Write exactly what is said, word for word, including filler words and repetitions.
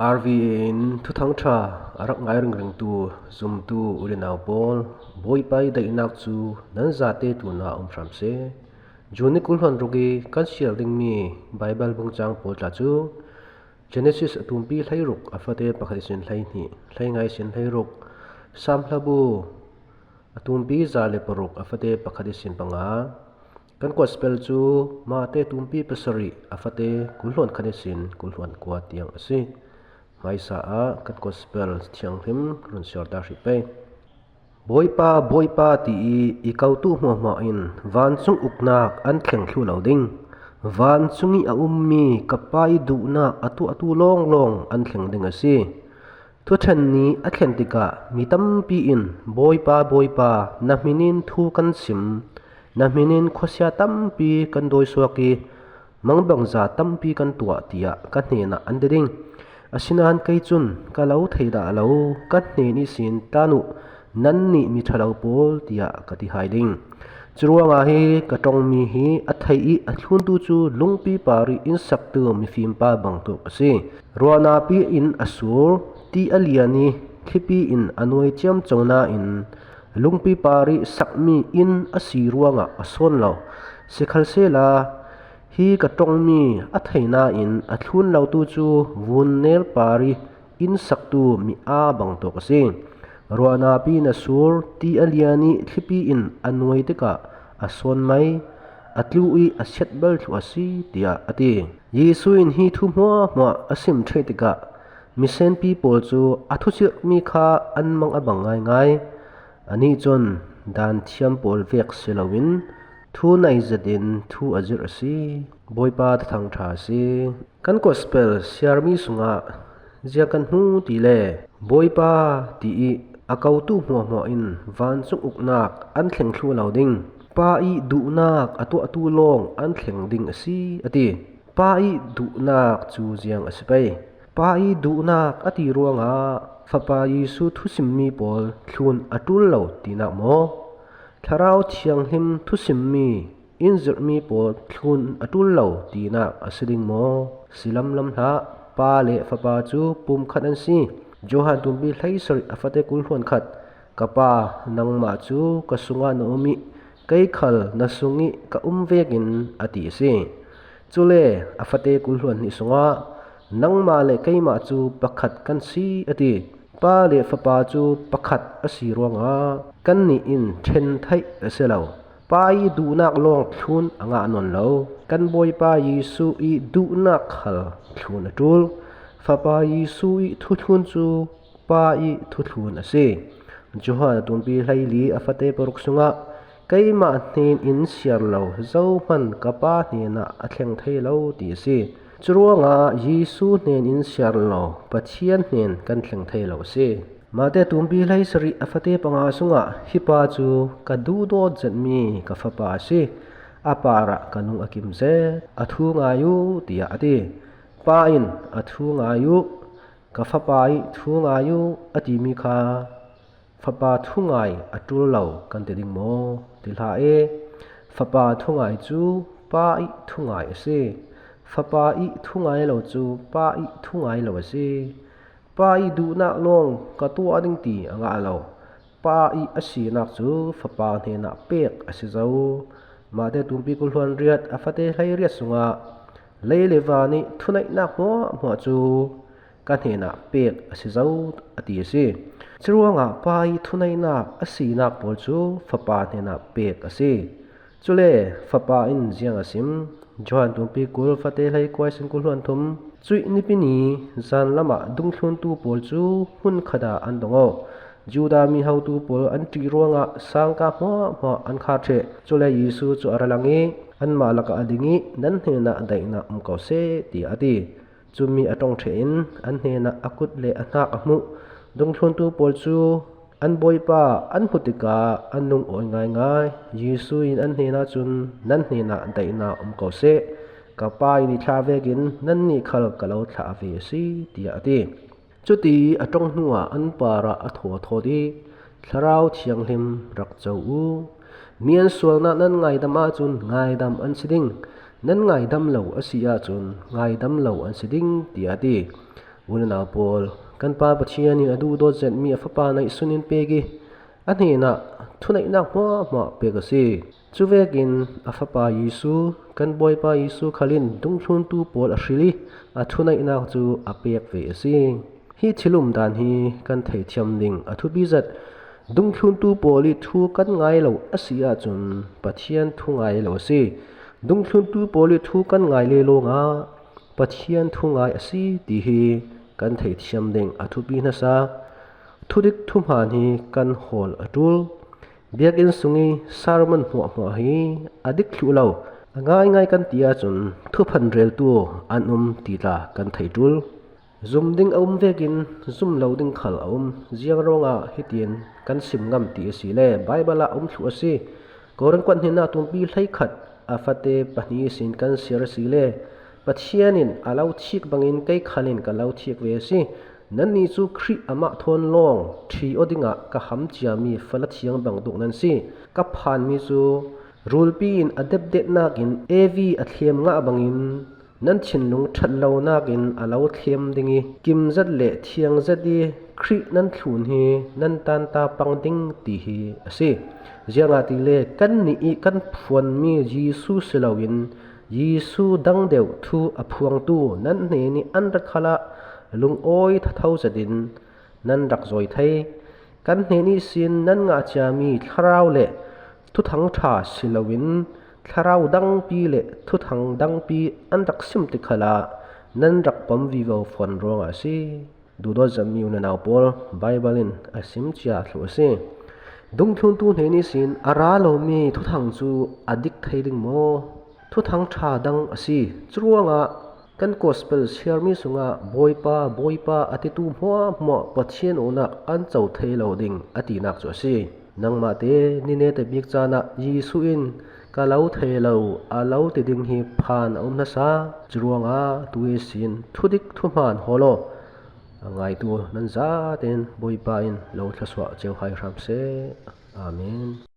R V A in Thuthang Ṭha a rak ngai ringringtu zumtu u le nau pawl, Bawipa i daihnak cu nan zate tlunah um hram seh. June ni kul hluan ruk i kan siar dingmi Baibal bungcang pawl tla cu Genesis a tumpi hleiruk a fate pakhat ihsin hleihnih, hleinga ihsin hleiruk, Salm hlabu a tumpi za le paruk a fate pakhat ihsin panga, kan Gospel cu Mate tumpi pasarih a fate kul hluan khat ihsin kul hluan kua tiang a si. Hmaisa ah kan Gospel thianghlim run siar ta hrih pei. Bawipa, Bawipa, ti i i kotu hmuahmua in vancung uknak an thleng thluh lo ding. Vancung i a ummi ka Pa i duhnak a tuahtu lawnglawng an thleng ding a si. Thuṭhen ni a thlen tikah mi tampi in, Bawipa, Bawipa, na hmin in thu kan sim, na hmin in khuasia tampi kan dawisuak i mangbangza tampi kan tuah, tiah ka hnenah an ti ding. Asinain kei cun ka lo thei dah lo, ka hnen ihsin tan uh, nannih miṭhalo pawl, tiah ka ti hai ding. Curuangah hi ka ṭongmi hi a thei i a thluntu cu lungpi par i in saktu mifimpa bangtuk a si. Ruahnapi in a sur, ti a lian i thlipi in a nuai ciamco nain lungpi par i sakmi in a si ruangah a sawn lo. Sikhalsehla, hi ka ṭongmi a thei nain a thlun lotu cu vunner par i in saktu mi aa bangtuk a si. Ruahnapi in a sur, ti a lian i thlipi in a nuai tikah a sawn mai, a tlu i a siat bal thluh a si, tiah a ti. Jesuh in hi thu hmuahhmuah a sim ṭheh tikah misenpi pawl cu a thucirhmi kha an mang a bang ngaingai. Anih cun daan thiam pawl vek si loin thu nei zetin thu a zirh a si. Bawipa Thuthang Ṭha a si. Kan Gospel siarmi sungah ziang kan hmu ti le, Bawipa, ti i a kotu hmuahhmuah in vancung uknak an thleng thluh lo ding. Pa i duhnak a tuahtu lawng an thleng ding a si, a ti. Pa i duhnak cu ziang a si pei? Pa i duhnak a ti ruangah Fapa Jesuh thusimmi pawl thlun a ṭul lo tinak maw? Thlarau Thianghlim thusimmi in zirhmi pawl thlun a ṭul lo tinak a si ding maw? Si lamlam hlah. Pa le Fapa cu pumkhat an si. Johan tumpi hleisarih a fate kul hluan khat, ka Pa, nangmah cu ka sungah na um i kei khal na sung i ka um vekin, a ti a si. Cule a fate kul hluan hnih sungah, nangmah le keimah cu pakhat kan si, a ti. Pa le Fapa cu pakhat a si ruangah kannih in ṭhen theih a si lo. Pa i duhnak lawng thlun a ngah nawn lo. Kan Bawipa Jesuh i duhnak khal thlun a ṭul. Fapa Jesuh i thuthlun cu Pa i thuthlun a si. Johan a tumpi hleili a fate paruk sungah, keimah hnen in siar lo zohman ka Pa hnenah a thleng thei lo, ti a si. Curuangah Jesuh hnen in siar lo Pathian hnen kan thleng thei lo a si. Mate tumpi hleisarih a fate panga sungah, hi pa cu ka duhdawt zetmi ka fapa a si. A parah ka lung a kim zet. A thu ngai uh, tiah a ti. Pa in a thu ngai uh, ka fapa i thu ngai uh, a timi kha fapa thungai a ṭul lo kan ti ding maw? Ti hlah e, fapa thungai cu pa i thungai a si. Fapa i thungai lo cu pa i thungai lo a si. Pa i duhnak lawng ka tuah ding ti a ngah lo. Pa i a sinak cu Fapa hnenah pek a si zo. Mate tumpi kul hluan riat a fate hleiriat sungah, lei le van i thuneihnak hmuahhmuah cu ka hnenah pek a si zo, a ti a si. Curuangah Pa i thuneihnak a sinak pawl cu Fapa hnenah pek a si. Cule Fapa in ziang a sim? Johan tumpi kul fate hleikua ihsin kul hluan thum. Cuih nipi ni zan lamah dungthluntu pawl cu hmun khat ah an dong aw. Judah mi hotu pawl an ṭih ruangah sangka hmuahhmuah an khar ṭheh. Cule Jesuh cu a ra lang i, anmah lakah a ding i, nan hnenah daihnak um ko seh, tiah a ti. Cumi a ṭong ṭheh in an hnenah a kut le a hnak a hmuh. Dungthluntu pawl cu an Bawipa an hmuh tikah an nung awi ngaingai. Jesuh in an hnenah cun, nan hnenah daihnak um ko seh. Ka Pa in i thlah vekin nannih khal ka lo thlah ve a si, tiah a ti. Cuti a ṭong hnuah an parah a thaw a thawt i, Thlarau Thianghlim rak co u. Mi an sualnak nan ngaidam ahcun ngaidam an si ding, nan ngaidam lo a si ahcun ngaidam lo an si ding, tiah a ti. U le nau pawl, kan Pa Pathian in a duhdawt zetmi a Fapa neihsun in pek i, a hnenah thuneihnak hmuahhmuah pek a si. Cuvekin a Fapa Jesu, kan Bawipa Jesu khal in dungthluntu pawl a hril i, a thuneihnak cu a pek ve a si. Hi thil umdan hi kan theithiam ding a thupi zet. Dungthluntu pawl i thu kan ngai lo a si ahcun Pathian thu ngai lo a si. Dungthluntu pawl i thu kan ngai le lawngah Pathian thu ngai a si ti hi kan theithiam ding a thupi nasa. Thudik thuhmaan hi kan hawl a ṭul. Biakinn sung i sermon hmuahhmuah hi a dik thluh lo, a ngaingai kan ti ahcun thuphan reltu an um ti tla kan thei ṭul. Zum ding a um vekin zum lo ding khal a um. Ziang ruangah hitin kan sim ngam ti a si le Baibal ah um thluh a si. Korin kuat hnenah tumpi hleikhat a fate pahnih ihsin kan siar a si le Pathian in a lo thik bangin kei khal in ka lo thik ve a si. Nannih cu Khrih amah thawn lawng ṭhi aw dingah ka ham ciami fala thiang bang tuk nan si. Ka phanmi cu rulpi in a depdetnak in Evi a thlem ngah bangin nan thinlung ṭhat lonak in a lo thlem ding i, kim zet le thiang zet i Khrih nan thlun hi nan tanta pang ding ti hi a si. Ziangahtile kannih i kan phuanmi Jesu si loin Jesu dang deuh thu a phuangtu nan hnen i an rak khalah lungawi thatho zetin nan rak zawi thei. Kan hnen ihsin nan ngah ciami thlarau le thuthang ṭha si loin thlarau dangpi le thuthang dangpi an rak sim ti khalah nan rak pom vivo fawn ruangah a si. Duhdawt zetmi u le nau pawl, Baibal in a sim cia thluh a si. Dungthluntu hnen ihsin a ra lomi thuthang cu a dik thei ding maw? Thuthang ṭha dang a si. Curuangah kan gospel siarmi sungah Bawipa, Bawipa a titu hmuahhmuah Pathian awknak an co thei lo ding a tinak cu a si. Nangmahte ni nete bik caan ah Jesuh in ka lo thei lo, a lo ti ding hi phan a um nasa. Curuangah tu ihsin thudik thuhmaan hawl aw. A ngaitu nan zaten Bawipa in lo thlasuah cio hai hram seh. Amen.